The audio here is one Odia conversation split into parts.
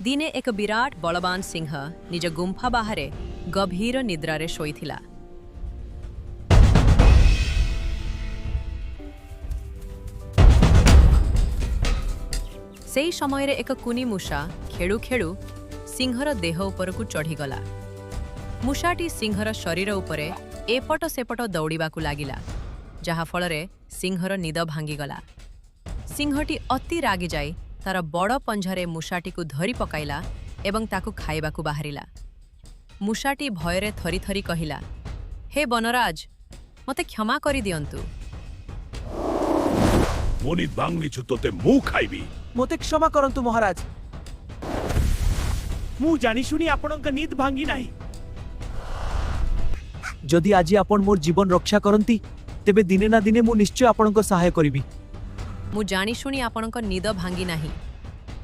ଦିନେ ଏକ ବିରାଟ ବଳବାନ ସିଂହ ନିଜ ଗୁମ୍ଫା ବାହାରେ ଗଭୀର ନିଦ୍ରାରେ ଶୋଇଥିଲା। ସେହି ସମୟରେ ଏକ କୁନି ମୂଷା ଖେଳୁ ଖେଳୁ ସିଂହର ଦେହ ଉପରକୁ ଚଢ଼ିଗଲା। ମୂଷାଟି ସିଂହର ଶରୀର ଉପରେ ଏପଟ ସେପଟ ଦୌଡ଼ିବାକୁ ଲାଗିଲା, ଯାହାଫଳରେ ସିଂହର ନିଦ ଭାଙ୍ଗିଗଲା। ସିଂହଟି ଅତି ରାଗିଯାଇ ତାର ବଡ଼ ପଞ୍ଝାରେ ମୂଷାଟିକୁ ଧରି ପକାଇଲା ଏବଂ ତାକୁ ଖାଇବାକୁ ବାହାରିଲା। ମୂଷାଟି ଭୟରେ ଥରି ଥରି କହିଲା, ହେ ବନରାଜ, ମୋତେ କ୍ଷମା କରିଦିଅନ୍ତୁ। ମୋ ନିଦ ଭାଙ୍ଗିଛୁ, ତୋତେ ମୁଁ ଖାଇବି। ମୋତେ କ୍ଷମା କରନ୍ତୁ ମହାରାଜ। ମୁଁ ଜାଣିଶୁଣି ଆପଣଙ୍କ ନିଦ ଭାଙ୍ଗି ନାହିଁ। ଯଦି ଆଜି ଆପଣ ମୋର ଜୀବନ ରକ୍ଷା କରନ୍ତି, ତେବେ ଦିନେ ନା ଦିନେ ମୁଁ ନିଶ୍ଚୟ ଆପଣଙ୍କ ସହାୟ କରିବି। ମୁଁ ଜାଣିଶୁଣି ଆପଣଙ୍କ ନିଦ ଭାଙ୍ଗି ନାହିଁ।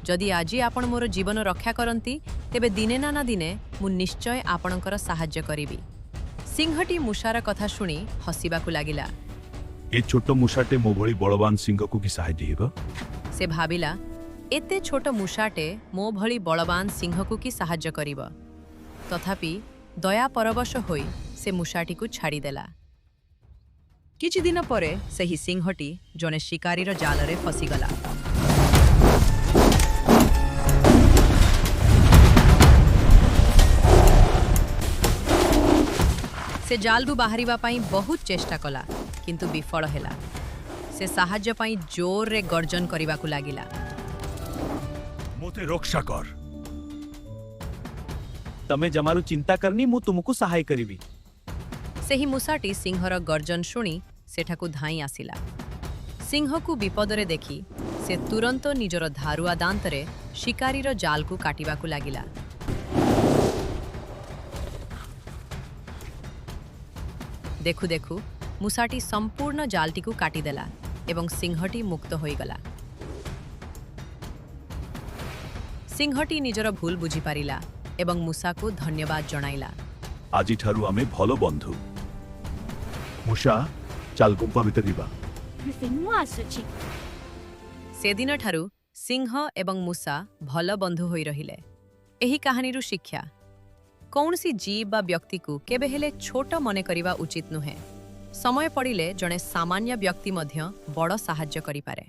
ଯଦି ଆଜି ଆପଣ ମୋର ଜୀବନ ରକ୍ଷା କରନ୍ତି, ତେବେ ଦିନେ ନା ନା ଦିନେ ମୁଁ ନିଶ୍ଚୟ ଆପଣଙ୍କର ସାହାଯ୍ୟ କରିବି। ସିଂହଟି ମୂଷାର କଥା ଶୁଣି ହସିବାକୁ ଲାଗିଲା। ଏ ଛୋଟ ମୂଷାଟେ ମୋ ଭଳି ବଳବାନ ସିଂହକୁ କି ସାହାଯ୍ୟ ହେବ? ସେ ଭାବିଲା, ଏତେ ଛୋଟ ମୂଷାଟେ ମୋ ଭଳି ବଳବାନ ସିଂହକୁ କି ସାହାଯ୍ୟ କରିବ? ତଥାପି ଦୟା ପରବଶ ହୋଇ ସେ ମୂଷାଟିକୁ ଛାଡ଼ିଦେଲା। କିଛି ଦିନ ପରେ ସେହି ସିଂହଟି ଜଣେ ଶିକାରୀର ଜାଲରେ ଫସିଗଲା। ସେ ଜାଲରୁ ବାହାରିବା ପାଇଁ ବହୁତ ଚେଷ୍ଟା କଲା, କିନ୍ତୁ ବିଫଳ ହେଲା। ସେ ସାହାଯ୍ୟ ପାଇଁ ଜୋରରେ ଗର୍ଜନ କରିବାକୁ ଲାଗିଲା। ମୋତେ ରକ୍ଷା କର। ତମେ ଜମାରୁ ଚିନ୍ତା କରନି, ମୁଁ ତୁମକୁ ସହାୟ କରିବି। ସେହି ମୂଷାଟି ସିଂହର ଗର୍ଜନ ଶୁଣି ସେଠାକୁ ଧାଇଁ ଆସିଲା। ସିଂହକୁ ବିପଦରେ ଦେଖି ସେ ତୁରନ୍ତ ନିଜର ଧାରୁଆ ଦାନ୍ତରେ ଶିକାରୀର ଜାଲକୁ କାଟିବାକୁ ଲାଗିଲା। ଦେଖୁ ଦେଖୁ ମୂଷାଟି ସମ୍ପୂର୍ଣ୍ଣ ଜାଲଟିକୁ କାଟିଦେଲା ଏବଂ ସିଂହଟି ମୁକ୍ତ ହୋଇଗଲା। ସିଂହଟି ନିଜର ଭୁଲ ବୁଝିପାରିଲା ଏବଂ ମୂଷାକୁ ଧନ୍ୟବାଦ ଜଣାଇଲା। ଆଜିଠାରୁ ଆମେ ଭଲ ବନ୍ଧୁ। ମୂଷା, ଚାଲ ଗୁମ୍ଫା ଭିତରେ ଯିବା। ମୁଁ ଆସୁଛି। ସେଦିନଠାରୁ ସିଂହ ଏବଂ ମୂଷା ଭଲ ବନ୍ଧୁ ହୋଇ ରହିଲେ। ଏହି କାହାଣୀରୁ ଶିକ୍ଷା, କୌଣସି ଜୀବ ବା ବ୍ୟକ୍ତିକୁ କେବେ ହେଲେ ଛୋଟ ମନେ କରିବା ଉଚିତ ନୁହେଁ। ସମୟ ପଡ଼ିଲେ ଜଣେ ସାମାନ୍ୟ ବ୍ୟକ୍ତି ମଧ୍ୟ ବଡ଼ ସାହାଯ୍ୟ କରିପାରେ।